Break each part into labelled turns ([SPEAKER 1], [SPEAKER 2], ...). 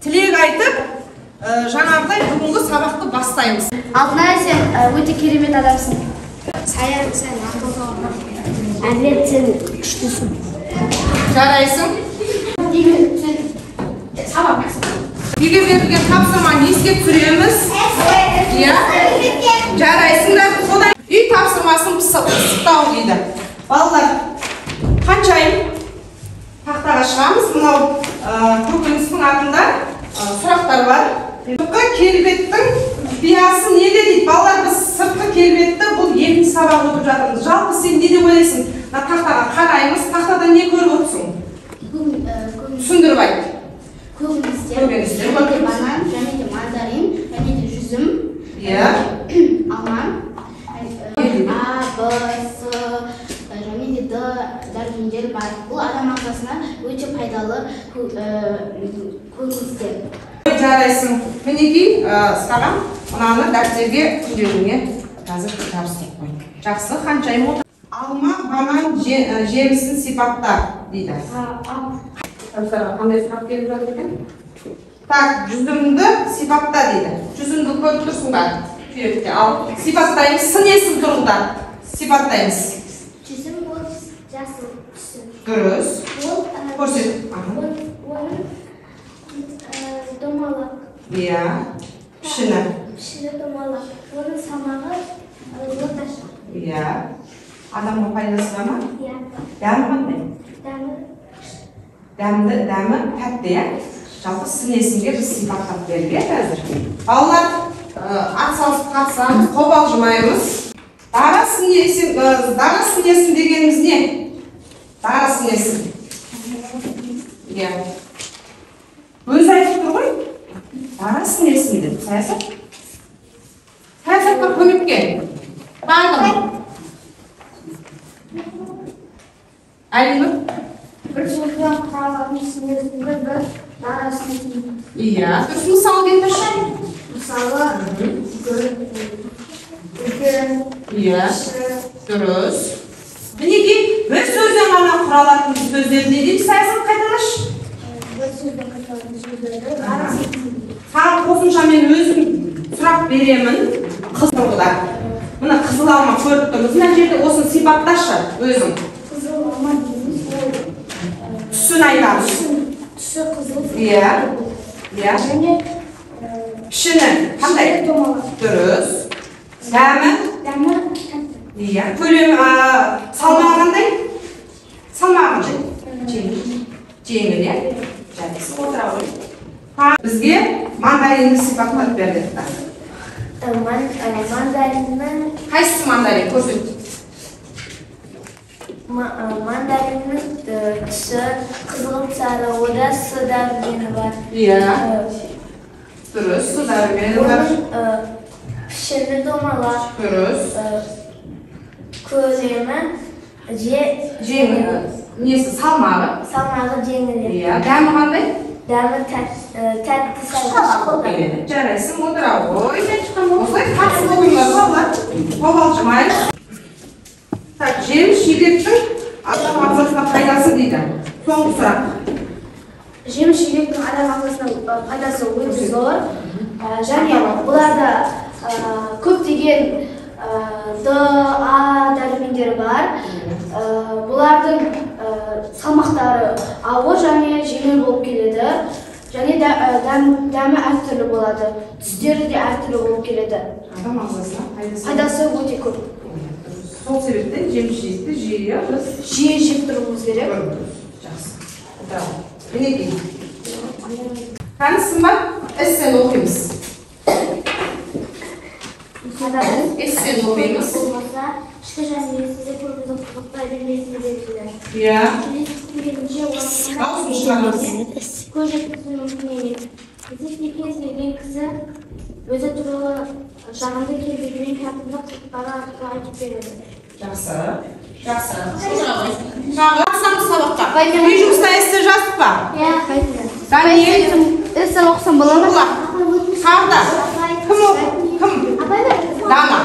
[SPEAKER 1] Тілек айтып, жаңағыдай бүгінгі сабақты бастаймыз.
[SPEAKER 2] Алтынай, сен өте керемет адамсың.
[SPEAKER 3] Саян, сен ақылды. Әділет, сен күштісің.
[SPEAKER 1] Жарайсың. Үйге берілген тапсырманы еске түсіреміз. Иә. Жарайсыңдар. Содан үй тапсырмасын пысықтау дейді. Балалар, Ханшайым, тақтаға шығамыз. Мынау көкөністің атында сұрақтар бар. Сыртқы келбеттің құпиясы неде дейді. Балалар, біз сыртқы келбетті бұл екінші сабақ өтіп жатырмыз. Жалпы сен не деп ойлайсың? Мына тақтаға қараймыз. Тақтадан не көріп отырсың? Түсіндіріп айт.
[SPEAKER 3] Көкөністер, банан, және де мандарин, және де жүзім, алма, А, Б, С, және де Д дәрумендер бар. Бұл адам ағзасына өте пайдалы көкөністер.
[SPEAKER 1] Жарайсың. Мінекей, саған мынаны дәптерге күнделігіңе қазір жабыстырып қой. Жақсы, Ханшайым отыр. Алма, банан жемісін сипатта дейді. Қандай сұрақ келіп жатыр екен? Так, жүзімді сипатта дейді. Жүзімді көріп тұрсың ба? Суретте ал. Сипаттаймыз. Сын есім тұрғыда сипаттаймыз.
[SPEAKER 3] Жүзім ол жасыл түсі.
[SPEAKER 1] Дұрыс. Көрсет.
[SPEAKER 3] Оның домалақ.
[SPEAKER 1] Иә. Пішіні.
[SPEAKER 3] Пішіні домалақ. Оның салмағы орташа.
[SPEAKER 1] Иә. Адамға пайдасы бар ма?
[SPEAKER 3] Иә.
[SPEAKER 1] Дәмі қандай?
[SPEAKER 3] Дәмі
[SPEAKER 1] Дәмі тәтті, иә? Жалпы сын есімге біз сипаттап бердік, иә, қазір. Балалар, ат салысып қатысамыз, қобалжымаймыз. Дара сын есім, дара сын есім дегеніміз не? Дара сын есім. Иә. Өзі айтып тұр ғой. Дара сын есім деп. Саясат? Саясатқа көмекке. Тағы. Әлинұр?
[SPEAKER 3] Бір сөзден құралатын сын есімді бір дара сын есім.
[SPEAKER 1] Иә. Дұрыс, мысал келтірші.
[SPEAKER 3] Мысалы, үлкен,
[SPEAKER 1] Иә.
[SPEAKER 3] кіші.
[SPEAKER 1] Дұрыс. Мінекей, бір сөзден ғана құралатын сөздер не дейміз? Саясат, қайталашы.
[SPEAKER 3] Бір сөзден құралатын сөздерді дара сын есім.
[SPEAKER 1] Саған қосымша мен өзім сұрақ беремін. Қызыл. Мына қызыл алма көріп тұрмыз. Мына жерде осыны сипатташы өзің.
[SPEAKER 3] Қызыл алма дейміз, ол
[SPEAKER 1] түсін айтамыз.
[SPEAKER 3] Түсі қызыл.
[SPEAKER 1] Иә. Иә.
[SPEAKER 3] Және
[SPEAKER 1] пішіні қандай?
[SPEAKER 3] Домалақ.
[SPEAKER 1] Дұрыс. Дәмі?
[SPEAKER 3] Дәмі тәтті.
[SPEAKER 1] Иә. Көлемі, салмағы қандай? Салмағы қандай? Жеңіл. Жеңіл, иә? Жарайсың, отыра ғой. Бізге мандаринді сипаттап бер деді.
[SPEAKER 3] Мандариннің
[SPEAKER 1] қайсысы мандарин? Көрсет.
[SPEAKER 3] Мандариннің түсі қызғылт сары, ода С дәрумені бар.
[SPEAKER 1] Иә. Дұрыс, С дәрумені бар.
[SPEAKER 3] Оның пішіні домалақ.
[SPEAKER 1] Дұрыс.
[SPEAKER 3] Көлемі
[SPEAKER 1] жеңіл. Несі, салмағы?
[SPEAKER 3] Салмағы жеңіл.
[SPEAKER 1] Иә. Дәмі қандай?
[SPEAKER 3] Дәмі тәтті сары.
[SPEAKER 1] Жарайсың, отыра ғой. Осылай қатысып отырыңдар, балалар. Қобалжымаймыз. Так, жеміс жидектің адам ағзасына пайдасы дейді. Соңғы сұрақ.
[SPEAKER 2] Жеміс жидектің адам ағзасына пайдасы өте зор. Және бұларда көптеген Д, А дәрумендері бар. Бұлардың салмақтары ауыр және жеңіл болып келеді. Және дәмі әртүрлі болады. Түстері де әртүрлі болып келеді.
[SPEAKER 1] Адам ағзасына
[SPEAKER 2] пайдасы өте көп.
[SPEAKER 1] Сол себептен жеміс жидекті жиі біз
[SPEAKER 2] жиі жеп тұруымыз керек.
[SPEAKER 1] Жақсы. Мінекей. Кәні Сымбат, эссені оқимыз. Эссені оқимыз.
[SPEAKER 3] Болмаса, ішкі жан дүниесінде көбімізді қызықтай бермейтіні белгілі.
[SPEAKER 1] Иә.
[SPEAKER 3] Келгенше
[SPEAKER 1] Дауысын шығарамыз.
[SPEAKER 3] Көз жеткізу мүмкін емес. Кездескен кез келген кісі өзі туралы жағымды келбетімен тартымды қылықтары арқылы айтып береді.
[SPEAKER 1] Жақсы. Жақсы. Қатысамыз сабаққа. Үй жұмысына эссе жаздық па?
[SPEAKER 3] Иә.
[SPEAKER 1] Даниэль.
[SPEAKER 2] Эссе оқысам бола ма?
[SPEAKER 1] Тағы да. Кім оқы? Кім? Дана.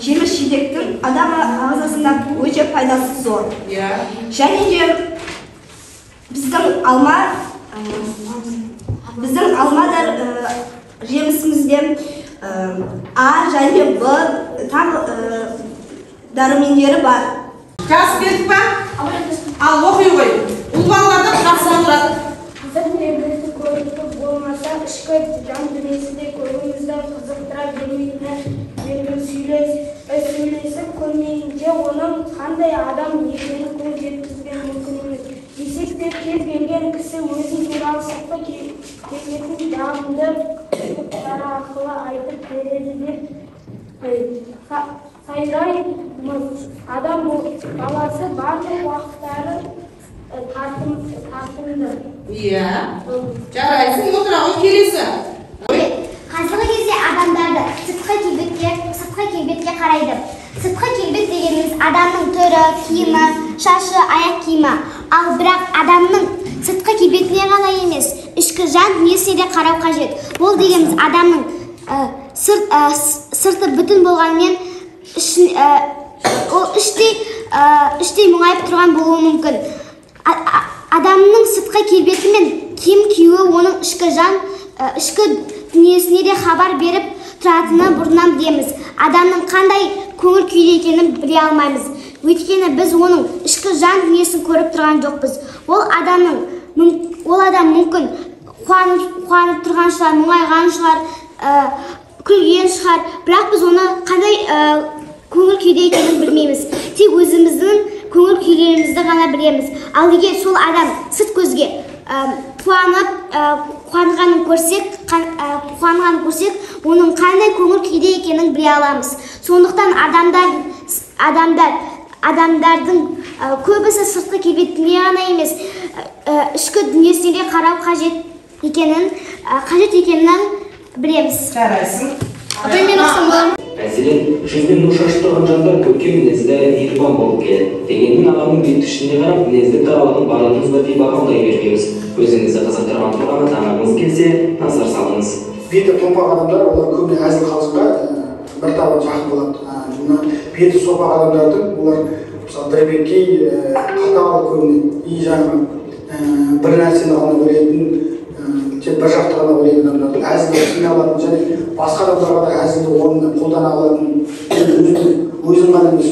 [SPEAKER 4] Жеміс жидектің адам ағзасына өте пайдасы зор.
[SPEAKER 1] Иә.
[SPEAKER 4] Және де Біздің алма жемісімізде А және Б дәрумендері бар.
[SPEAKER 1] Жазып келдік па? Ал оқи ғой. Ұл балалардан тапсырма тұрады.
[SPEAKER 5] Сырт келбеті көрікті болмаса, ішкі жан дүниесі де көңілімізді қызықтыра бермейтіні белгілі. Сөйлесіп көрмейінше оның қандай адам екенін көз жеткізбеу мүмкін емес. Десек те, кез келген кісі өзі туралы сыртқы келбетін жағымды қылықтары арқылы айтып береді деп сайраймыз. Адам баласы барлық уақыттары тартымды.
[SPEAKER 1] Иә. Жарайсың, отыра ғой, келесі.
[SPEAKER 6] Қазіргі кезде адамдарды сыртқы келбетке қарайды. Сыртқы келбет дегеніміз адамның түрі, киімі, шашы, аяқ киімі. Ал бірақ адамның сыртқы келбетіне ғана емес, ішкі жан дүниесіне де қарау қажет. Ол дегеніміз адамның сырты бүтін болғанымен ол іштей мұңайып тұрған болуы мүмкін. Адамның сыртқы келбеті мен киім киюі оның ішкі дүниесіне де хабар беріп тұратыны бұрыннан білеміз. Адамның қандай көңіл күйде екенін біле алмаймыз. Өйткені біз оның ішкі жан дүниесін көріп тұрған жоқпыз. Ол адам мүмкін қуанып тұрған шығар, мұңайған шығар, күлген шығар. Бірақ біз оны қандай көңіл күйде екенін білмейміз. Тек өзіміздің көңіл күйлерімізді ғана білеміз. Ал егер сол адам сырт көзге қуанғанын көрсек, оның қандай көңіл күйде екенін біле аламыз. Сондықтан адамдардың көбісі сыртқы келбетіне ғана емес, ішкі дүниесіне де қарау қажет екенін білеміз.
[SPEAKER 1] Жарайсың.
[SPEAKER 2] Апай, мен оқысам бола ма?
[SPEAKER 7] Мәселен, жүзінен нұр шашып тұрған жандар көркем мінезді, мейірбан болып келеді. Дегенмен адамның бет пішініне қарап, мінезді даралығын барлығымыз бірдей бағамдай бермейміз. Өзіңізді қызықтырған тұлғаны танығыңыз келсе, назар салыңыз.
[SPEAKER 8] Беті томпақ адамдар, олар көбіне әзіл қалжыңға бір табан жақын болады. Беті сопақ адамдардың, олар мысалы дірбекей, қатал көбіне, и жаңағы бір нәрсені ғана ойлайтын, тек бір жақты ғана ойлайтын адамдардың әзілді түсіне алатын және басқа адамдарға да әзілді орнына қолдана алатын, өзін ғана емес,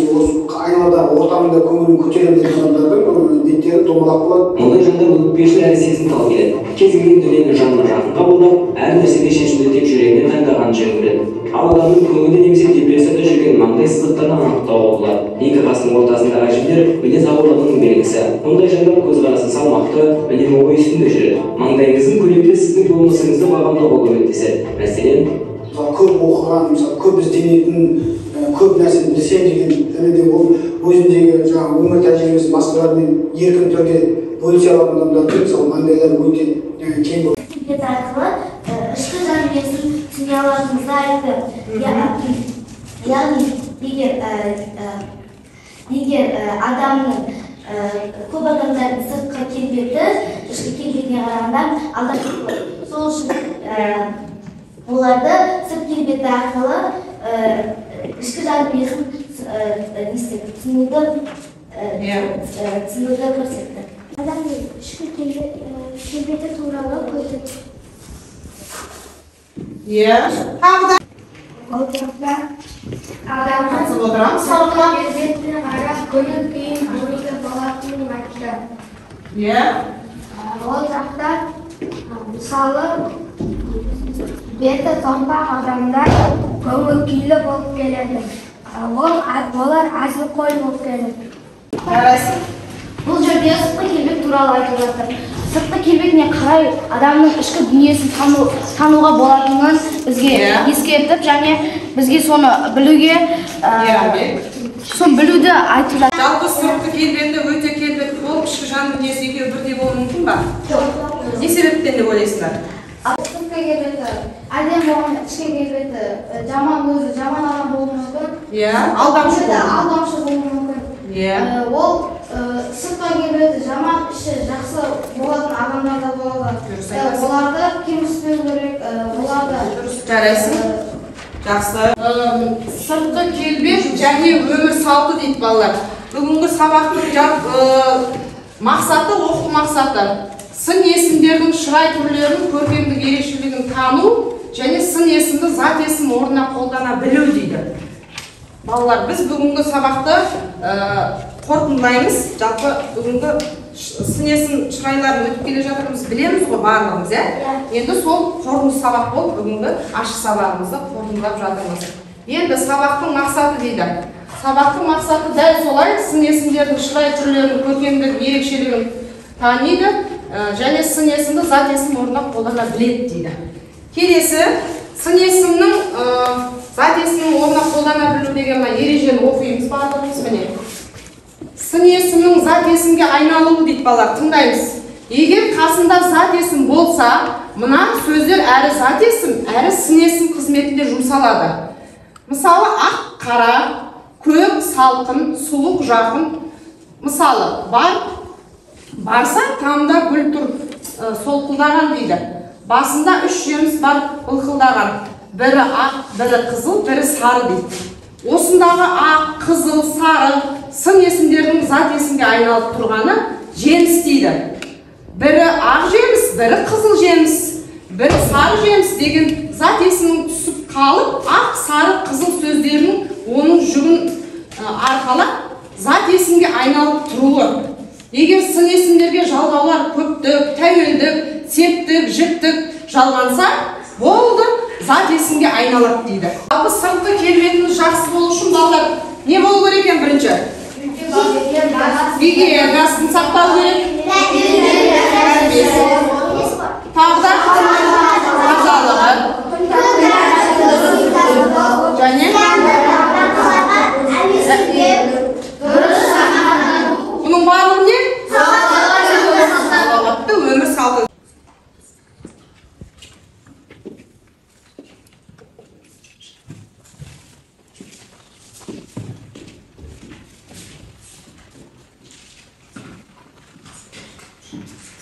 [SPEAKER 8] айналадағы ортаның да көңілін көтере білетін адамдардың беттері домалақ болады.
[SPEAKER 7] Мұндай жандар өкпешіл әрі сезімтал келеді. Кез келген дүниені жанына жақын қабылдап, әр нәрседе шешімді тек жүрегіне таңдағанын жөн көреді. Ал адамның көңілі немесе депрессияда жүрген маңдай сызықтарын анықтауға болады. Екі қастың ортасындағы әжімдер мінез ауырлығының белгісі. Мұндай жандар көзқарасы салмақты, үнемі ой үстінде жүреді. Маңдайыңыздың көлемі сіздің болмысыңызды бағамдауға көмектеседі. Мәселен,
[SPEAKER 8] мысалы көп оқыған, мысалы көп ізденетін, көп нәрсені білсем деген және де ол өзіндегі жаңағы өмір тәжірибесін басқалармен еркін түрде бөлісе алатын адамдардың мысалы маңдайлары өте кең болады.
[SPEAKER 6] Келбет арқылы ішкі жан дүниесін түсіне алатынымызды айтты. Яғни егер адамның көп адамдардың сыртқы келбеті ішкі келбетіне қарағанда алдамшы болады. Сол үшін оларды сырт келбеті арқылы ішкі жан дүниесін түсінуді көрсетті.
[SPEAKER 5] Адамның ішкі келбеті туралы көрсетті.
[SPEAKER 1] Иә. Тағы да
[SPEAKER 5] Адамның
[SPEAKER 1] сыртқы
[SPEAKER 5] келбетіне қарап көңіл күйін көруге болатынын айтты.
[SPEAKER 1] Иә.
[SPEAKER 5] Ол жақта мысалы беті томпақ адамдар көңіл күйлі болып келеді. Олар әзілқой болып келеді.
[SPEAKER 1] Жарайсың.
[SPEAKER 2] Бұл жерде сыртқы келбет туралы айтып жатыр. Сыртқы келбетіне қарай адамның ішкі дүниесін тануға болатынын бізге ескертіп, және бізге соны білуге, соны білуді айтып жатыр.
[SPEAKER 1] Жалпы сыртқы келбеті өте келбетті болып, ішкі жан дүниесі екеуі бірдей болуы мүмкін ба?
[SPEAKER 2] Жоқ.
[SPEAKER 1] Не себептен деп ойлайсыздар?
[SPEAKER 3] Сыртқы келбеті әдемі болған, ішкі келбеті жаман, өзі жаман адам болуы мүмкін.
[SPEAKER 1] Иә, алдамшы
[SPEAKER 3] болуы мүмкін.
[SPEAKER 1] Иә.
[SPEAKER 3] Ол сыртқы келбеті жаман, іші жақсы болатын адамдар да болады. Оларды кемсітпеу керек, оларды
[SPEAKER 1] дұрыс. Жарайсың. Жақсы. Сыртқы келбет және өмір салты дейді балалар. Бүгінгі сабақтың Мақсаты, оқу мақсаты. Сын есімдердің шырай түрлерін, көркемдік ерекшелігін тану және сын есімді зат есім орнына қолдана білу дейді. Балалар, біз бүгінгі сабақты қорытындылаймыз. Жалпы бүгінгі сын есім шырайларын өтіп келе жатырмыз, білеміз ғой барлығымыз, иә? Енді сол қорытынды сабақ болып бүгінгі ашық сабағымызды қорытындылап жатырмыз. Енді сабақтың мақсаты дейді. Сабақтың мақсаты дәл солай сын есімдердің шырай түрлерін, көркемдік ерекшелігін таниды және сын есімді зат есім орнына қолдана біледі дейді. Келесі сын есімнің зат есімнің орнына қолдана білу деген мына ережені оқимыз барлығымыз міне. Сын есімнің зат есімге айналуы дейді балалар, тыңдаймыз. Егер қасында зат есім болса, мына сөздер әрі зат есім, әрі сын есім қызметінде жұмсалады. Мысалы, ақ, қара, көк, салқын, суық, жақын. Мысалы, бар, барса тамда гүл тұр солқылдаған дейді. Басында үш жеміс бар былқылдаған. Бірі ақ, бірі қызыл, бірі сары дейді. Осындағы ақ, қызыл, сары сын есімдердің зат есімге айналып тұрғаны жеміс дейді. Бірі ақ жеміс, бірі қызыл жеміс, бірі сары жеміс деген зат есімнің түсіп қалып, ақ, сары, қызыл сөздерінің оның жүгін арқалап зат есімге айналып тұруы. Егер сын есімдерге жалғаулар көптік, тәуелдік, септік, жіктік жалғанса, болды, зат есімге айналады дейді. Жалпы сыртқы келбетіміз жақсы болу үшін балалар не болу керек екен бірінші? Гигиенасын сақтау керек. Тағы да тазалығы. Және бұның барлығы не? Салауатты өмір салты.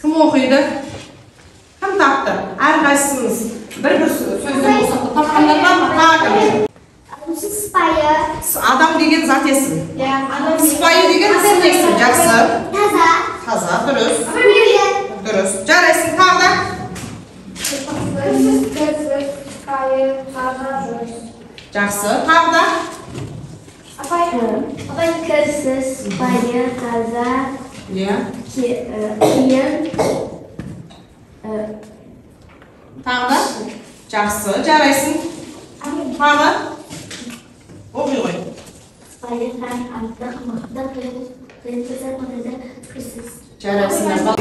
[SPEAKER 1] Кім оқиды? Кім тапты? Әрқайсымыз бір-бір сөзден болса тапқандар бар ма? Тағы кім?
[SPEAKER 6] Сыпайы.
[SPEAKER 1] Адам деген зат есім. Сыпайы деген сын есім. Жақсы.
[SPEAKER 6] Таза.
[SPEAKER 1] Таза, дұрыс. Дұрыс. Жарайсың, тағы да.
[SPEAKER 5] Сыпайы, таза, дұрыс.
[SPEAKER 1] Жақсы, тағы да.
[SPEAKER 6] Апай, кірсіз, сыпайы, таза.
[SPEAKER 1] Иә.
[SPEAKER 6] Кейін.
[SPEAKER 1] Тағы да. Жақсы, жарайсың. Тағы. Оқи ғой.
[SPEAKER 6] Сыпайы, артық, мықты, қиынсыз, мықты, кірсіз.
[SPEAKER 1] Жарайсыңдар.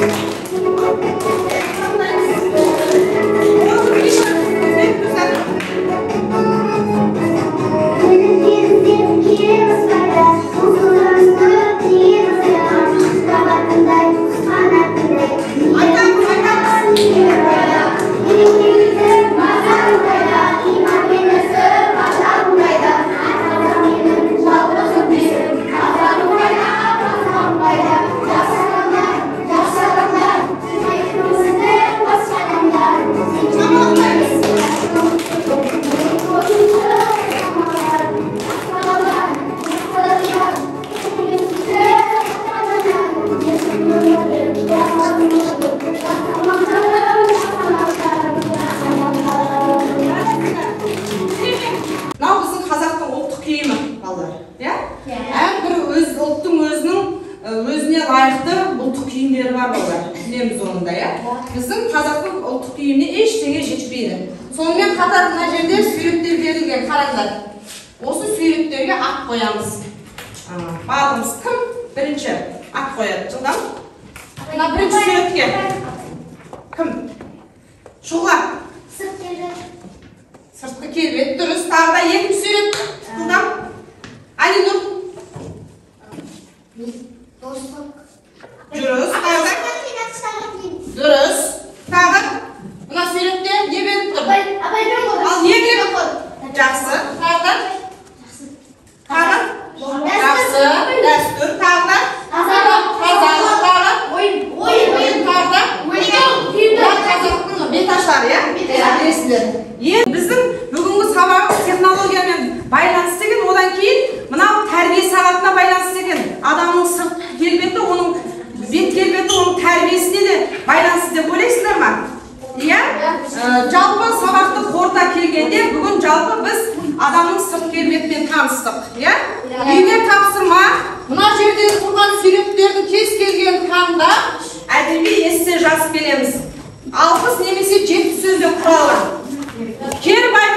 [SPEAKER 1] Біздің қазақтың ұлттық киіміне ештеңе жетпейді. Сонымен қатар мына жерде суреттер берілген, қараңдар. Осы суреттерге ат қоямыз. Барлығымыз кім бірінші ат қояды? Жылдам. Мына бірінші суретке кім? Шұғыла. Сыртқы келбет. Дұрыс. Тағы да екінші сурет. Жылдам. Алинұр.
[SPEAKER 6] Достық.
[SPEAKER 1] Дұрыс. Тағы да. Дұрыс. Тағы мына суретте не беріп тұр? Ал не беріп тұр? Жақсы. Тағы да. Тағы. Жақсы. Дәстүр. Тағы да. Тазалық. Тағы. Ойын. Ойын. Тағы да. Мына қазақтың беташары, иә? Білесіздер. Енді біздің бүгінгі сабағымыз технологиямен байланысты екен. Одан кейін мынау тәрбие сағатына байланысты екен. Адамның сырт келбеті, оның бет келбеті нәрсе жазып келеміз. 60 немесе 70 сөзден құралған. Кербай